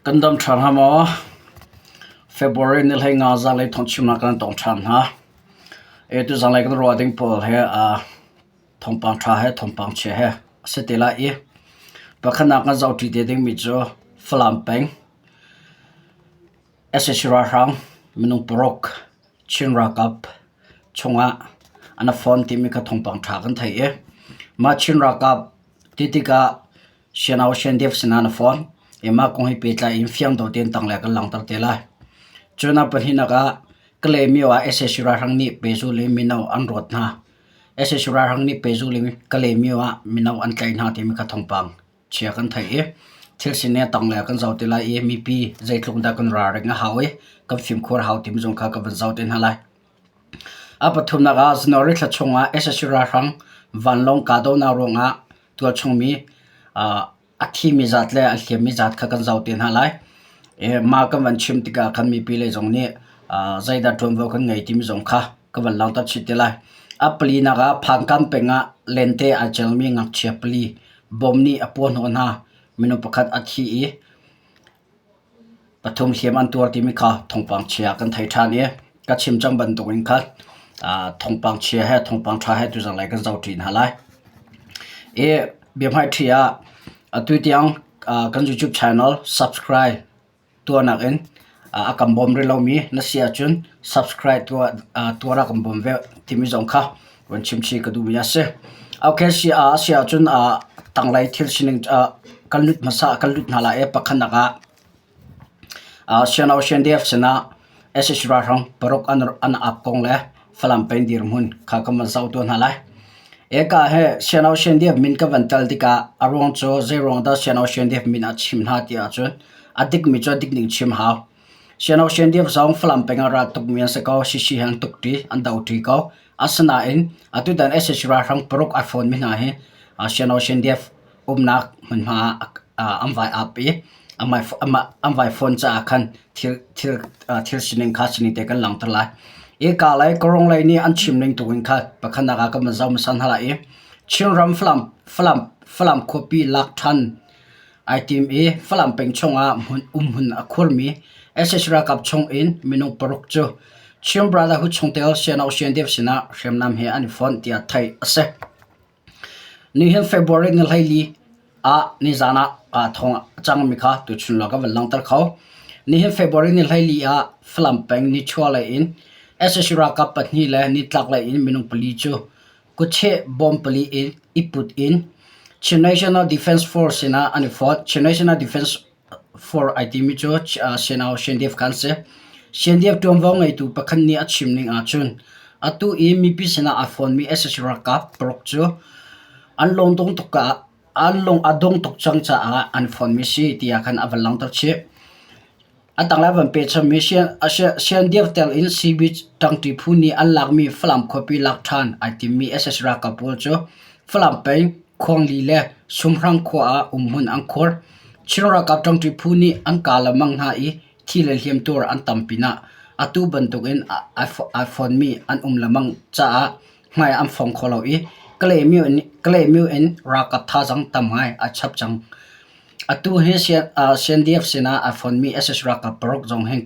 Kan dam ṭhan hnga maw? February ni 15 zanlei thawngchimnak kan tong ṭhan hna. Tuzanlei kan ruah ding pawl he thawngpang ṭha he thawngpang chia he a si te lai i pakhatnak kan zohṭi te dingmi cu Falam peng sac ralhrang minung paruk Chin ralkap chungah an i fon timi kha thawngpang ṭha kan theih i mah Chin ralkap ti tikah Sianau Siandev sinah na fon i mah kong he pehtlai in fiang dawh tein tanglei kan langhter te lai. Cun a pahnihnak ah Kalaymyo ah sac ralhrang nih pehzul in mino an rawt hna. Sac ralhrang nih pehzul in Kalaymyo ah mino an tlaih hna timi kha thawngpang chia kan theih i thil sining tanglei kan zoh te lai i mipi zeitluk dah kan ralring a hau i kan fimkhur a hau timi zong kha kan van zoh te hna lai. A pathumnak ah January thla chungah sac ralhrang vanlawng kahdohnak ruangah tualchungmi a thimi zat le a hliammi zat kha kan zoh te hna lai. Mah kan van chim tikah khan mipi lei zong nih zeidah ṭuanvo kan ngei timi zong kha ka van langhter chih te lai. A palinak ah Phankam peng ah lente aa celmi ngakchia pali bom nih a puahhnawh hna. Minung pakhat a thi i Pathum hliam an tuar timi kha thawngpang chia kan thei ṭhan i ka chim cang bantukin khan thawngpang chia he thawngpang ṭha he tuzarh lei kan zohṭi hna lai. I biahmaiṭhi ah atu tiang kan YouTube channel subscribe tuahnak in a kan bawm rih lomi na si ahcun subscribe tuah rak kan bawm ve timi zong kha Van chimchih ka duhmi a si. Okay, si a si ahcun tanglei thil sining kan lut hmasa kan lut hna lai i pakhatnak ah Sian Ocean DF sinah sac ralhrang paruk an ap kong le Falam peng dirhmun kha kan van zoh tuah hna lai. Eka he Sian Ocean DF min ka van tel tikah a ruang cu zei ruang dah Sian Ocean DF min a chim hna ti ahcun a dikmi cu a dik ning chim hau. Sian Ocean DF zong Falam peng ah ral tukmi an si ko, Sisi he an tukṭi, an doṭi ko. Asinain atutan sac ralhrang paruk ai fawnmi hna hi Sian CNDF umnak hmunhma ah an vai ap i an vai fawn caah khan thil sining kha sining te kan langhter lai. Hika lei Kawrong lei nih an chim ning tu in khan pakhatnak ah kan van zoh hmasa hna lai i Chinram Falam khuapi lak ṭhan Ai tim i Falam peng chungah umhmun a khurmi sac ralkap chungin minung paruk cu Chin Brotherhood chungtel Sianok Siandep sinah hriamnam he an i fonh tiah theih a si. Nihin February ni 14 ah nizan ah thawng a cangmi kha tuchun lawng ka van langhter kho. Nihin February ni 14 ah Falam peng nichuahlei in sac ralkap pahnih le nitlaklei in minung pali cu Kutcheh bawm pali in i put in Chin National Defence Force sinah an i fawt. Chin National Defence Force ai timi cu Sianau CNDF kha an si. CNDF ṭuanvo ngeitu pakhat nih a chim ning ahcun atu i mipi sinah aa fawnmi sac ralkap paruk cu an lungdong tuk ah an lung a dong tuk cang caah an fawnmi si tiah khan a van langhter chih. A tanglei van pehchanmi CNDF tel in CB ṭangṭi phu nih an lakmi Falam khuapi lak ṭhan ai timmi sac ralkap pawl cu Falam peng Khuangli le Sumhrang khua ah umhmun an khuar. Chin ralkap ṭangṭi phu nih an kah lengmang hna i thi le hliamtuar an tam pinah atu bantukin ai fonmi an um lengmang caah hmai an fong kho lo i Kalaymyo in ralkap thazaang tam ngai a chap cang. Atu hi CNDF sinah ai fonmi sac ralkap paruk zong hi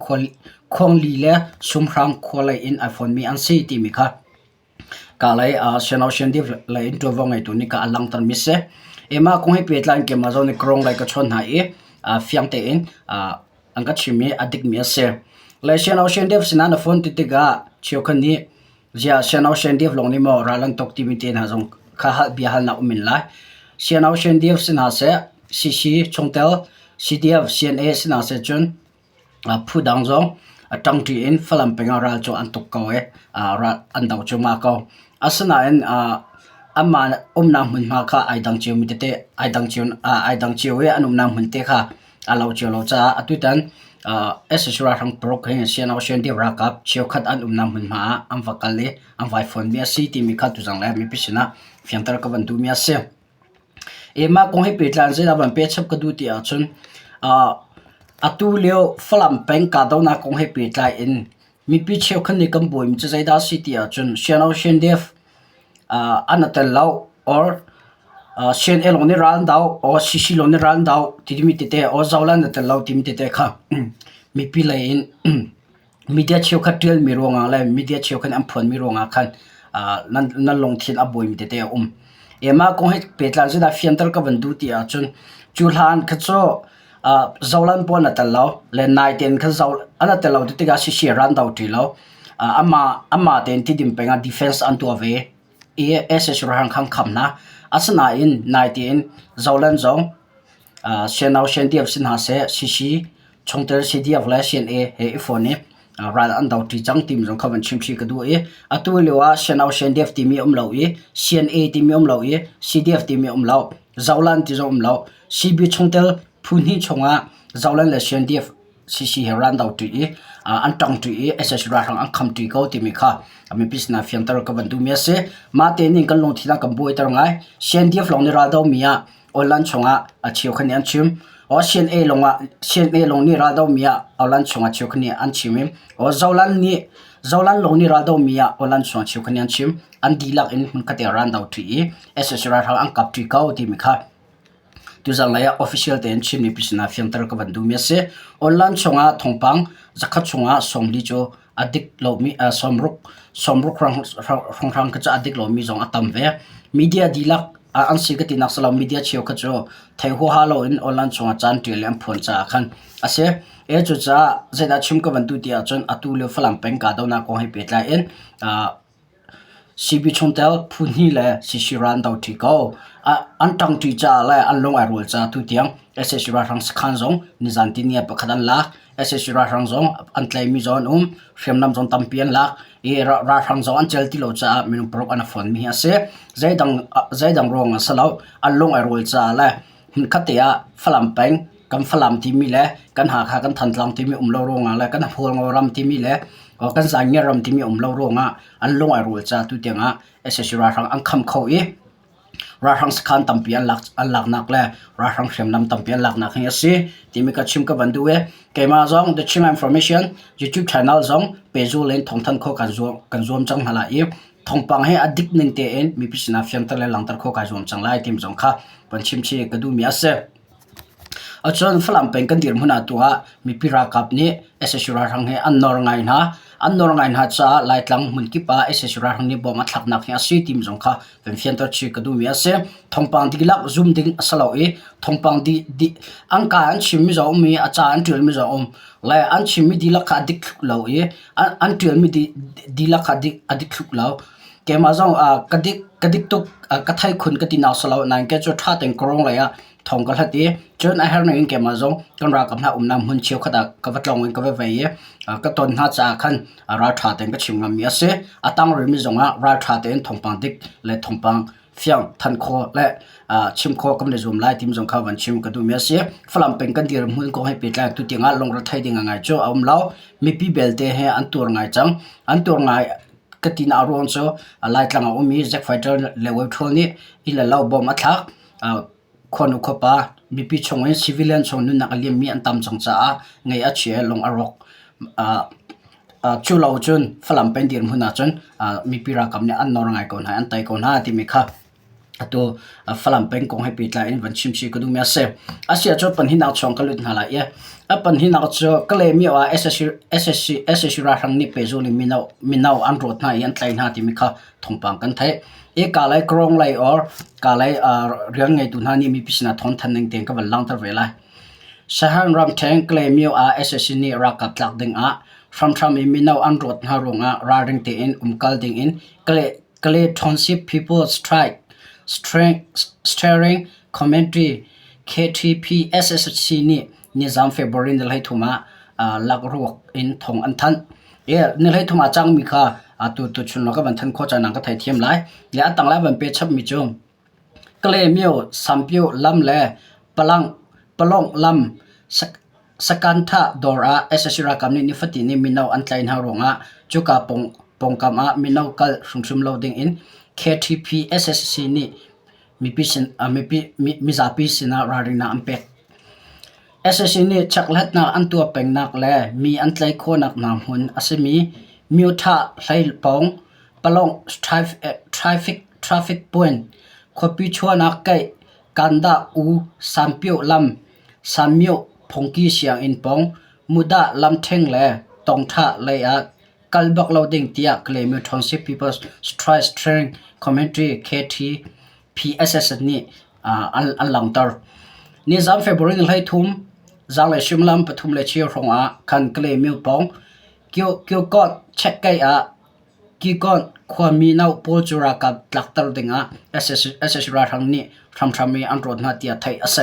Khuangli le Sumhrang khua lei in ai fonmi an si timi kha kalay CNDF lei in ṭuanvo ngeitu nih ka a langhtermi si. Mah kong he pehtlai in keimah zong nih Kawrong lei ka chawn hna i fiang tein an ka chim i a dikmi a si. Le CNDF sinah na phone ti tikah cheukhat nih Ziah CNO CNDF lawng nih maw ral an tuk timi te hna zong kha bia halnak um men lai. CNO CNDF si hna seh, CC chungtel CDF CNA si hna seh cun phu dang zong a ṭangṭi in Falam peng ah ral cu an tuk ko i ral an do cuahmah ko. Asinain anmah umnak hmunhma kha ai dang ciomi tete ai dang cio ai dang cio i an umnak hmun te kha a lo cio lo caah atutan sac ralhrang paruk hi CNO CNDF ralkap cheukhat an umnak hmunhma ah an va kal i an vai fonmi a si timi kha tuzang le mipi sinah fianter ka van duhmi a si. Mah kong he pehtlai in zeidah van pehchap ka duh ti ahcun atu lio Falam peng kahdohnak kong he pehtlai in mipi cheukhat nih kan buaimi cu zeidah a si ti ahcun CNO CNDF an i tel lo or. CNA lawng nih ral an doh, aw CC lawng nih ral an doh timi tete, aw Zoland a tel lo timi tete kha mipi lei in media cheukhat ṭialmi ruangah le media cheukhat nih an phuanmi ruangah khan nan lungthin a buaimi tete a um. Mah kong he pehtlai zeidah fianter ka van duh ti ahcun cu hlan kha cu Zoland pawl an tel lo le nai tein khan an tel lo ti tikah CC ral an do ṭi lo. Amah tein Tidim peng ah defense an tuah ve. I SS ralhrang kha an kham hna. Asinain nai tein Zoland zong CNO CNDF si hna seh CC chungtel CDF le CNA he i fon i ral an do ṭi cang timi zong kha van chim chih ka duh i atu lio ah CNO CNDF timi um lo i CNA timi um lo i CDF timi um lo Zoland ti zong um lo CB chungtel phu hnih chungah Zoland le CNDF CC he ral an do ṭi i an ṭang ṭi i sac ralhrang an kham ṭi ko timi kha mipi sinah fianter ka van duhmi a si. Mah tein kan lungthin a kan buaiter ngai. CNDF lawng nih ral domi ah online chungah a cheukhat nih an chim. Aw CNA lawng ah CNA lawng nih ral domi ah online chungah cheukhat nih an chim i aw Zoland nih Zoland lawng nih ral domi ah online chungah cheukhat nih an chim. An dihlak in hmunkhat ah ral an do ṭi i sac ralhrang an kap ṭi ko timi kha Tuzanlei ah official tein Chin mipi sinah fianter ka van duhmi a si. Online chungah thawngpang zakhat chungah 40 cu a dik lomi 60 60 hrawnghrang kha cu a dik lomi zong a tam ve. Media dihlak an si ka tinak si lo media cheukhat cu thei huaha loin online chungah caan ṭial i an phuan caah khan a si. E cucaah zeidah chim ka van duh ti ahcun atu lio Falam peng kahdohnak kong he pehtlai in CB chungtel phu hnih le CC ral an do ṭi ko. An ṭangṭi caah le an lung ai rual caah tutiang sac ralhrang sakhan zong nizan tihni ah pakhat an lak. Sac ralhrang zong an tlaimi zong an um. Hriamnam zong tampi an lak i ralhrang zong an cel ti lo caah minung paruk an i fonmi hi a si. Zeidang, zeidang ruang ah si lo. An lung ai rual caah le hmunkhat te ah Falam peng kan Falam timi le kan Hakha kan Thantlang timi um lo ruangah le kan Hualngo ram timi le kan Zaangiar ram timi um lo ruangah an lung ai rual ca tu tiangah sac ralhrang an kham kho i ralhrang sakhan tampi an lak an laknak le ralhrang hriamnam tampi an laknak hi a si timi ka chim ka van duh i keimah zong The Chin Information YouTube channel zong pehzul in thawngthanh khawh kan zuam kan zuam cang hna lai i thawngpang hi a dik ning tein mipi sinah fianter le langhter khawh kai zuam cang lai timi zong kha van chim chih ka duhmi a si. Cun Falam peng kan dirhmun ah tu ah mipi ralkap nih sac ralhrang hi an nawr ngai hna. An nawr ngai hna caah Laitlang hmunkip ah sac ralhrang nih bom a thlaknak hi a si timi zong kha van fianter chih ka duhmi a si. Thawngpang dihlak zum ding a si lo i thawngpang di, di, an ka an chimmi zong um i a ca an ṭialmi zong um. Le an chimmi dihlak kha a dik thluk lo i an, an ṭialmi di, dihlak kha a dik thluk lo. Keimah zong ka dik, ka dik tuk, ka thei khun ka ti nak si lo nain kei cu ṭha tein ka rung lei ah thawng ka hlat i cun a herh ning in keimah zong kan ralkap hna umnak hmun cheukhat ah ka va tlawng in ka va vei i ka ton hna caah khan ralṭha tein ka chim ngammi a si. A tang rihmi zongah ralṭha tein thawngpang dik le thawngpang fiang thanh khawh le chim khawh kan i zuam lai timi zong kha van chim ka duhmi a si. Falam peng kan dirhmun kong he pehtlai tutiang ah lungre ding a ngai cu a um lo. Mipi belte he an tuar ngai cang. An tuar ngai ka ti nak ruang cu Laitlang a um i Zack Fighter le Web Troll nih inn le lo bom a thlak. Khuanu khuapa mipi chung in civilian chung nunnak a liammi an tam cang caah ngaih a chia i lung a rawk. Cu lo cun Falam peng dirhmun ahcun mipi ralkap nih an nawr ngai ko hna i an tei ko hna timi kha atu Falam peng kong he pehtlai in van chim chih ka duhmi a si. A si ahcun panhinak chung ka lut hna lai i a panhinak cu Kalaymyo ah sac ralhrang nih pehzul in mino, mino an rawt hna i an tlaih hna timi kha thawngpang kan theih. I kalay Krawng lei or kalay rian ngeitu hna nih mipi sinah thawngthan ning tein ka van langhter ve lai. Sahan ramṭhen Kalaymyo ah sac nih ralkap tlak ding ah hramhram in mino an rawt hna ruangah ralring tein umkal ding in Kalay Township People's Strike Steering Committee KTPSSC nih nizam February ni 23 ah lakruak in thawng an thanh. Ni 23 ah cangmi kha atu tuchun law ka van thanh khawh caan ka theithiam lai. Le a tanglei van pe chapmi cu Kalaymyo Sampio lam le Palang Palong lam Sakantha dawr ah sac ralkap nih nifatin in mino an tlaih hna ruangah cuka pawngkam ah mino kal hrimhrim lo dingin KTP SSC nih mizapi sinah ralrinnak an pek. Sac nih chekhlatnak an tuah pengnak le mi an tlaih khawhnak hna hmun a simi Myotha hlei pawng Palong Traffic Point. Khuapi chuahnak kaih Kandah U Sanpioh lam, Sanmyoh phungki sianginn pawng, Mudah lamṭheng le Tongṭha lei ah kal bak lo ding tiah Kalaymyo Township People's Choice Training Committee KTPSS nih an langhter. Nizaan February ni 13 zanlei suimilam 3:15 hrawng ah khan Kalaymyo pawng Kyokot checkkai ah Kikawt khuami no pawl cu ralkap tlakter dingah sac ralhrang nih hramhram in an rawt hna tiah theih a si.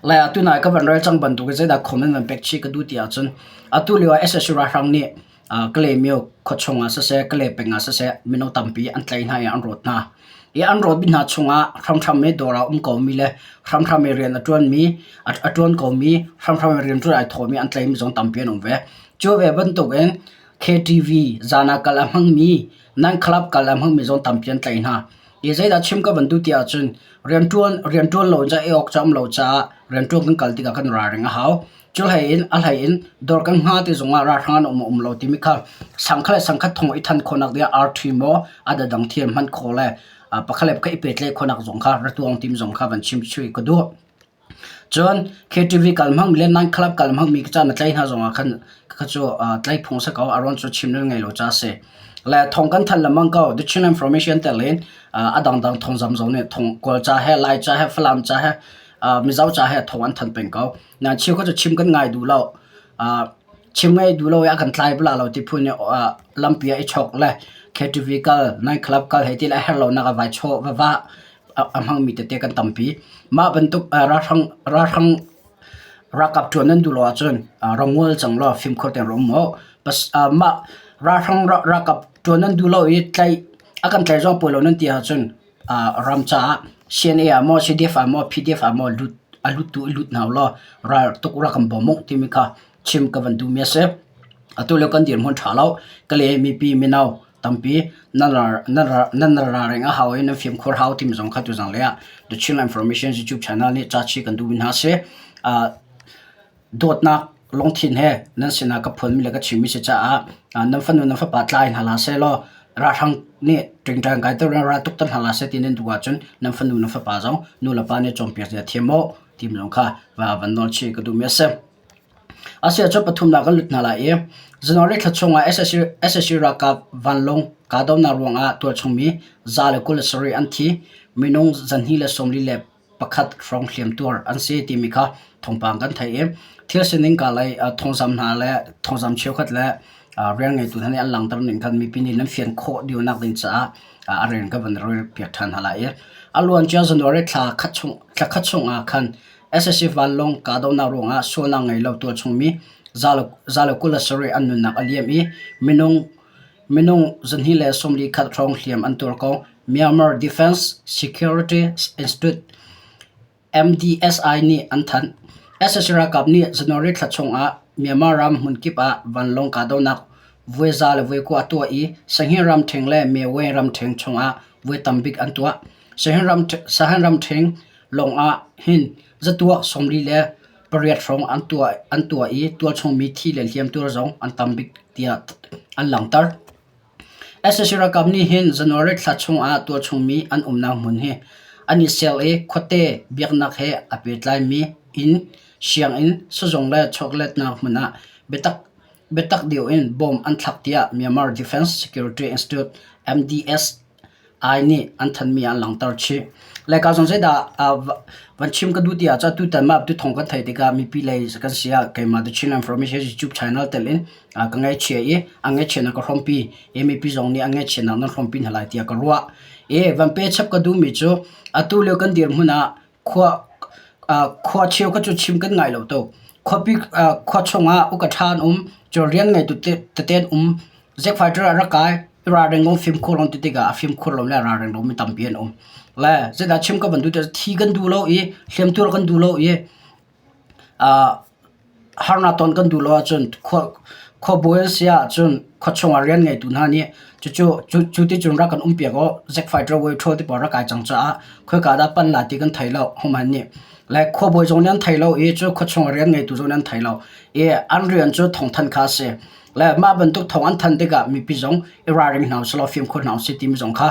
Lai ah tunai ka van rel cang bantuk in zeidah comment van pek chih ka duh ti ahcun atu lio ah sac ralhrang nih Kalaymyo khuachung ah siseh, Kalay peng ah siseh mino tampi an tlaih hna i an rawt hna. I an rawtmi hna chungah hramhram i dawr ah um komi le hramhram i rian a ṭuanmi, a ṭuan komi, hramhram i rianṭuan ai thawhmi an tlaihmi zong tampi an um ve. Cu ve bantukin KTV zan ah kal a hmangmi, night club kal a hmangmi zong tampi an tlaih hna. Hi zeidah chim ka van duh ti ahcun rianṭuan rianṭuan lo in ei awk cam lo caah rianṭuan kan kal tikah kan ralring a hau. Cu hlei in a hlei in dawr kan hnga ti zongah ralhrang an um um lo timi kha sangkhat le sangkhat thong i than khawhnak dingah arṭhi maw a dang thil hman khawh le pakhat le pakhat i pehtlaih khawhnak zong kha ratuang tim zong kha van chim chuih ka duh. Cun KTV kal hmangmi le night club kal hmangmi caan na tlaih hna zongah khan kha cu tlaih phung si ko. A ruang cu chim nan ngei lo caah a si. Le thong kan thanh lengmang ko. The Chin Information tel in a dangdang thongzam zong nih thong Kawlca he Laica he Falam ca he Mizo ca he thong an thanh peng ko. Nain cheukhat cu chim kan ngai duh lo. Chim ngai duh lo i a kan tlai bala lo ti phun i lampi ah i chok le KTV kal, night club kal hei ti le a herh lonak ah vai chawh va vah a hmangmi tete kan tampi. Mah bantuk ralhrang ralhrang ralkap ṭuan nan duh lo ahcun rongual cang law fimkhur tein rak um u. Mah ralhrang ralkap ṭuan nan duh lo i tlaih a kan tlaih zong pawi lo nan ti ahcun ram caah CNA ah maw CDF ah maw PDF ah maw lut a lut tu i lut hna u law ral tuk rak kan bawm u timi kha chim ka van duhmi a si. Atu lio kan dirhmun ṭha lo. Kale mipi mino tampi nan ralring a hau i nan fimkhur hau timi zong kha tuzang lei ah The Chin Information YouTube channel nih ca chih kan duhmi hna a si. Dawtnak lungthin he nan sinah ka phuanmi le ka chimmi si caah nan fanu nan fapa tlai hna hlah sehlaw ralhrang nih ṭingṭang kai ter in ral tuk ter hna hlah seh ti nan duh ahcun nan fanu nan fapa zong nu le pa nih cawnpiak zia thiam u timi zong kha va nawl chih ka duhmi a si. Asiahcun pathumnak kan lut hna lai i January thla chungah sac ralkap vanlawng kahdohnak ruangah tualchungmi 127 an thi. Minung 241 hrawng hliamtuar an si timi kha thawngpang kan theih i thil sining ka lei thawngzam hna le thawngzam cheukhat le rian ngeitu hna nih an langhter ning khan mipi nih nan fian khawh dihnak ding caah a rian kan van rel piak ṭhan hna lai i a luancia January thla khat chung thla khat chungah khan Sac vanlawng kahdohnak ruangah sualnak ngei lo tualchungmi 127 an nunnak a liam i minung minung 241 hrawng hliam an tuar ko. Myanmar Defense Security Institute MDSI nih an thanh. Sac ralkap nih January thla chungah Myanmar ram hmunkip ah vanlawng kahdohnak voi 109 a tuah i Sanghi ramṭheng le Myawe ramṭheng chungah voi tambik an tuah. Sahan ramṭheng lawng ah hin zatuak 48 hrawng an tuah i tualchungmi thi le hliamtuar zong an tam bik tiah an langhter. Sac ralkap nih hin January thla chungah tualchungmi an umnak hmun hi an i sel i khuate biaknak he aa pehtlaimi inn, sianginn, sizung le chawletnak hmun ah biatak biatak deuh in bom an thlak tiah Myanmar Defense Security Institute MDS Ai nih an thanmi ah an langhter chih. Laica zong zeidah van chim ka duh ti ahcun tutan mah tu thawng kan theih tikah mipi lei kan si ah keimah The Chin Information YouTube channel tel in ka ngaihchia i a ngaihchiatnak ka hrawmpi i mipi zong nih a ngaihchiatnak nan hrawmpi hna lai tiah ka ruah. I van pe chap ka duhmi cu atu lio kan dirhmun ah Khua khua cheu kha cu chim kan ngai lo tuk. Khuapi khua chungah uka ṭha an um, cun rian ngeitu tete an um. Zik fighter ah rak kai, i ralring lo fimkhur lo ti tikah a fimkhur lo le ralring lomi tampi an um. Le zeidah chim ka van duh ti thi kan duh lo i hliamtuar kan duh lo i Harnak ton kan duh lo ahcun khuabawi an si ahcun khuachung ah rian ngeitu hna nih cucu cu ti cun rak kan umpiak aw Zack Fighter way ṭhawl ti pawl rak kai cang caah khoika dah pan lai ti kan thei lo hohmanh nih. Le khuabawi zong nih an thei lo i cu khuachung ah rian ngeitu zong nih an thei lo i an rian cu thawngthanh kha a si. Le mah bantuk thawng an thanh tikah mipi zong i ralring hna usih law fimkhur hna usih timi zong kha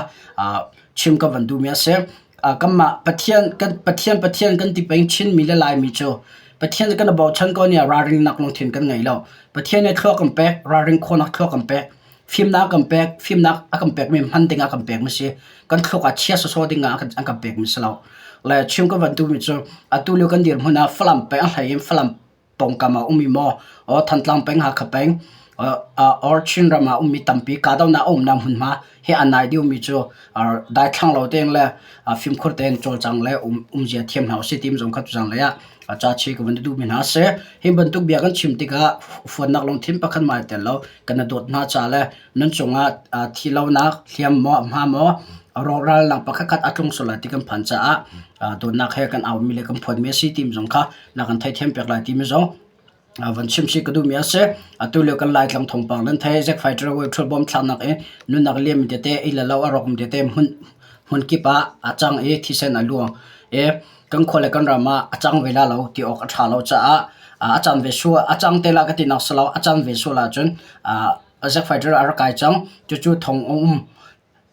chim ka van duhmi a si. Kanmah Pathian kan Pathian Pathian kan ti peng Chinmi le Laimi cu Pathian cu kan i bochan ko nih ralringnak lungthin kan ngei lo. Pathian nih thlua kan pek, ralring khawhnak thlua kan pek, fimnak a kan pek, fimnak a kan pekmi hman ding ah a kan pekmi si. Kan thluak ah chia sawsawh ding ah an kan pekmi si lo. Le chim ka van duhmi cu atu lio kan dirhmun ah Falam peng a hlei in Falam pawngkam ah um i maw or Thantlang peng, Hakha peng or Chinram ah ummi tampi kahdohnak a umnak hmunhma he a nai deuhmi cu daithlang lo tein le fimkhur tein cawlcang le umzia thiam hna usih timi zong kha tuzang lei ah ca chi ka van duhmi hna a si. Hi bantuk bia kan chim tikah fuannak lungthin pakhat mah ai tel lo. Kan i dawt hna ca le nan cungah thihlonak, hliam maw, hma maw, rawhralnak pakhat khat a tlung sual lai ti kan phan caah dawtnak he kan aumi le kan phuanmi a si timi zong kha na kan theithiam piak lai timi zong van chim si ka duhmi a si. Atu lio kan Laitlang thawngpang nan thei Zack Fighter way thul bom thlaknak i nunnak liam tete i le lo a rawk tete hmun hmun kip ah a cang i thisen a luang i kan khua le kan ram ah a cang ve la lo ti awk a ṭha lo caah a cang ve sual a cang te la ka ti nak si lo a cang ve sual ahcun Zack Fighter a rak kai cang cucu thong a um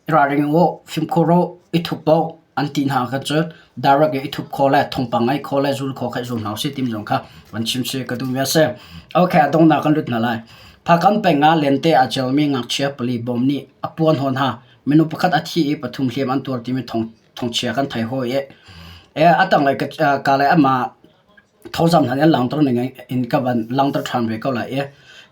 Ralring u, fimkhur u, i thup u an ti hna kha cu direct in i thup khawh le thawngpang ngaih khawh le zul khawh kha i zul hna usih timi zong kha van chim si ka duhmi a si. Okay, a donghnak kan lut hna lai. Phakam peng ah lente aa celmi ngakchia pali bom nih a puan hawn hna. Minung pakhat a thi i pathum hliam an tuar timi thawng thawngchia kan thei hawi i. E, a tanglei ka, ka le amah thawngzam hna nih an langhter ning in ka van langhter ṭhan ve ko lai i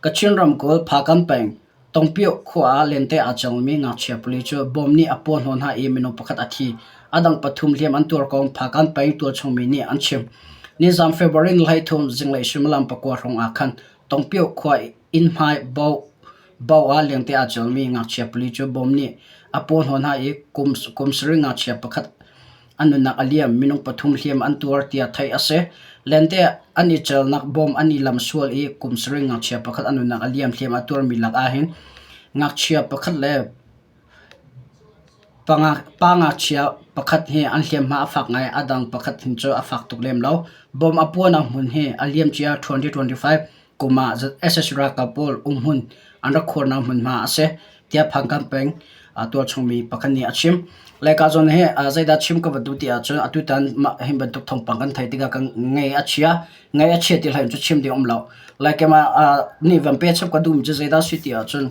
Kachin ramkulh Phakam peng Tongpioh khua ah lente aa cawngmi ngakchia pali cu bom nih a puahhnawh hna i minung pakhat a thi. A dang pathum hliam an tuar ko Phakam peng tualchung mi nih an chim. Nizan February ni 13 zinglei suimilam pakua hrawng ah khan Tongpioh khua inn hmai bo bo ah lengte aa cawngmi ngakchia pali cu bom nih a puahhnawh hna i kum kum sarih ngakchia pakhat An nunnak a liam, minung pathum hliam an tuar tiah theih a si. Lente an i celnak bawm an i lam sual i kum sarih ngakchia pakhat a nunnak a liam hliam a tuarmi lak ahhin ngakchia pakhat le pa ngakchia pakhat hi an hliamhma a fak ngai, a dang pakhat hin cu a fak tuk lem lo. Bawm a puahnak hmun hi a liamcia 2025 kum ah sac ralkap pawl umhmun an rak khuarnak hmunhma a si tiah Phangkam peng tualchungmi pakhat nih a chim. Leka zawn hi zeidah chim ka va duh ti ahcun atutan mah hi bantuk thawngpang kan theih tikah kan ngei a chia ngei a chia ti hlei cu chim ding um lo. Like keimah nih van pe chap ka duhmi cu zeidah si ti ahcun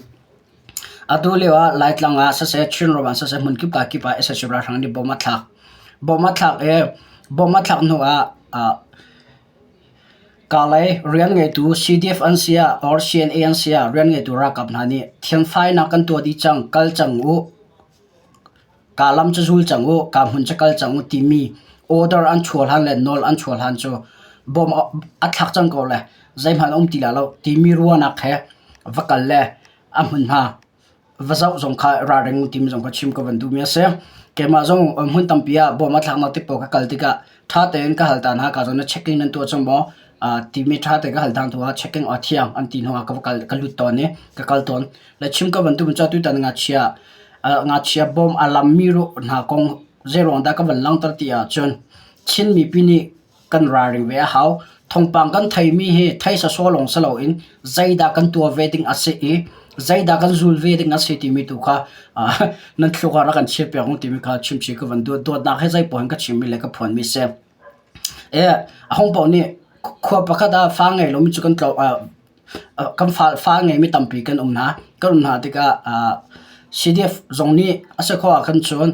atu lio ah Laitlang ah siseh Chinram ah siseh hmun kip ka kip ah sac ralhrang nih bom a thlak. Bom a thlak i bom a thlak hnu ah Kalay rianngeitu CDF an si ah or CNA an si ah rianngeitu ralkap hna nih thianfainak kan tuah dih cang, kal cang u, kaa lam cu zul cang u, kaa hmun cu kal cang u timi order an chuah hlan le nawl an chuah hlan cu bom a thlak cang ko le zeihmanh a um ti lai lo timi ruahnak he va kal le a hmunhma va zoh zong kha ralring timi zong kha chim ka van duhmi a si. Keimah zong hmun tampi ah bawm a thlaknak tik paoh ka kal tikah ṭha tein ka hal ta hna. Ka zawn na checking nan tuah cang maw? Timi ṭha tein ka hal ta hnu ah checking a thiang an ti hnu ah ka va kal ka lut tawn i ka kal tawn. Le chim ka van duhmi cu tutan ngakchia ngakchia bawm a lammi hna kong zeiruang dah ka van langhter ti ahcun Chin mipi nih kan ralring ve a hau. Thawngpang kan theimi hi thei sawsawh lawng si loin zeidah kan tuah ve ding a si i zeidah kan zul ve ding a si timi tu kha nan thluk ah rak kan chiahpiak u timi kha chimchih ka van duh. Dawtnak he zei paoh in ka chimmi le ka phuanmi si. E, a hung paoh nih khua pakhat ah fa ngei lomi cu kan tlo Kan fa ngeimi tampi kan um hna. Kan um hna tikah CDF zong nih a si khawh ahkhan cun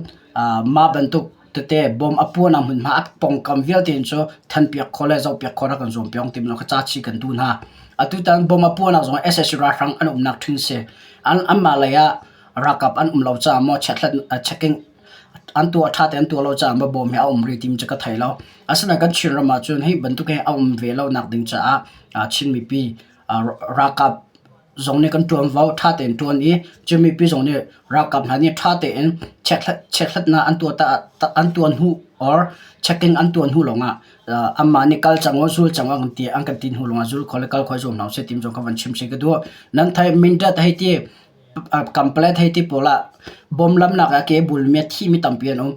mah bantuk tete bawm a puahnak hmunhma a pawngkam vialte in cu thanpiak khawh le zohpiak khawh rak kan zuam piak ti kha ca chih kan duh hna. Atutan bawm a puahnak zong ah sac ralhrang an umnak ṭhin si. Anmah lei ah ralkap an um lo caah maw checking an tuah ṭha tein an tuah lo caah maw bawm hi a um rih timi cu ka thei lo. Asinain kan Chinram ahcun hi bantuk hi a um ve lo nak ding caah Chin mipi ralkap zong nih kan ṭuanvo ṭha tein ṭuan i Chin mipi zong nih ralkap hna nih ṭha tein chekhlatnak an tuah an tuah hnu or checking an tuah hnu lawngah anmah nih kal cang u, zul cang u an ti an kan ti hnu lawngah zul khawh le kal khawh i zuam hna usih timi zong ka van chim si ka duh. Nan theih Mindat hei ti Kamplet hei ti pawl ah bom lamnak ah ke bulmi a thimi tampi an um.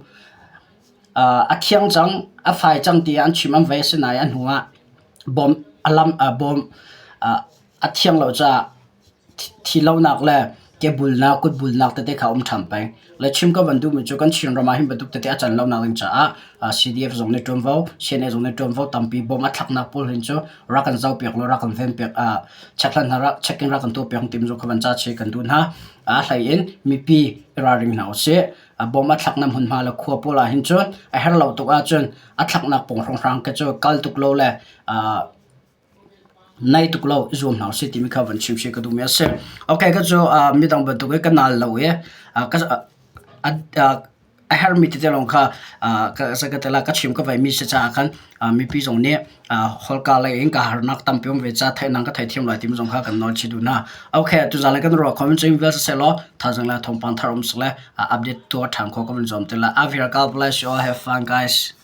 A thiang cang, a fai cang tiah an chim an vei asinain a hnu ah bom a lam bom a thiang lo caah thi lonak le Kebulnak, kutbulnak tete kha um ṭhan peng. Le chim ka van duhmi cu kan Chinram ah hin bantuk tete a can lonak ding caah CDF zong nih ṭuanvo, CNA zong nih ṭuanvo tampi bawm a thlaknak pawl hin cu rak kan zohpiak law rak kan venpiak chekhlat hna rak check in rak kan tuahpiak timi zong kha van ca chih kan duh hna. A hlei in mipi i ralring hna usih. Bawm a thlaknak hmunhma le khua pawl ah hin cun a herh lo tuk ahcun a thlaknak pawng hrawnghrang khi cu kal tuk lo le Nai tuk lo i zuam hna usih timi kha van chim ka duhmi a si. Okay, ka cu midang bantuk i ka nal lo i a herhmi tete lawng kha ka chim ka vaimi si caah khan mipi zong nih holka lei in ka harnak tampi um ve caah theihnak ka theithiam lai timi zong kha kan nawl chih duh hna. Okay, tuzaan kan ruah kho in vial siseh law thazaang le thawngpang thar um siseh update tuah ṭhan khawh ka van zuam te lai. Avir God bless you all. Have fun guys.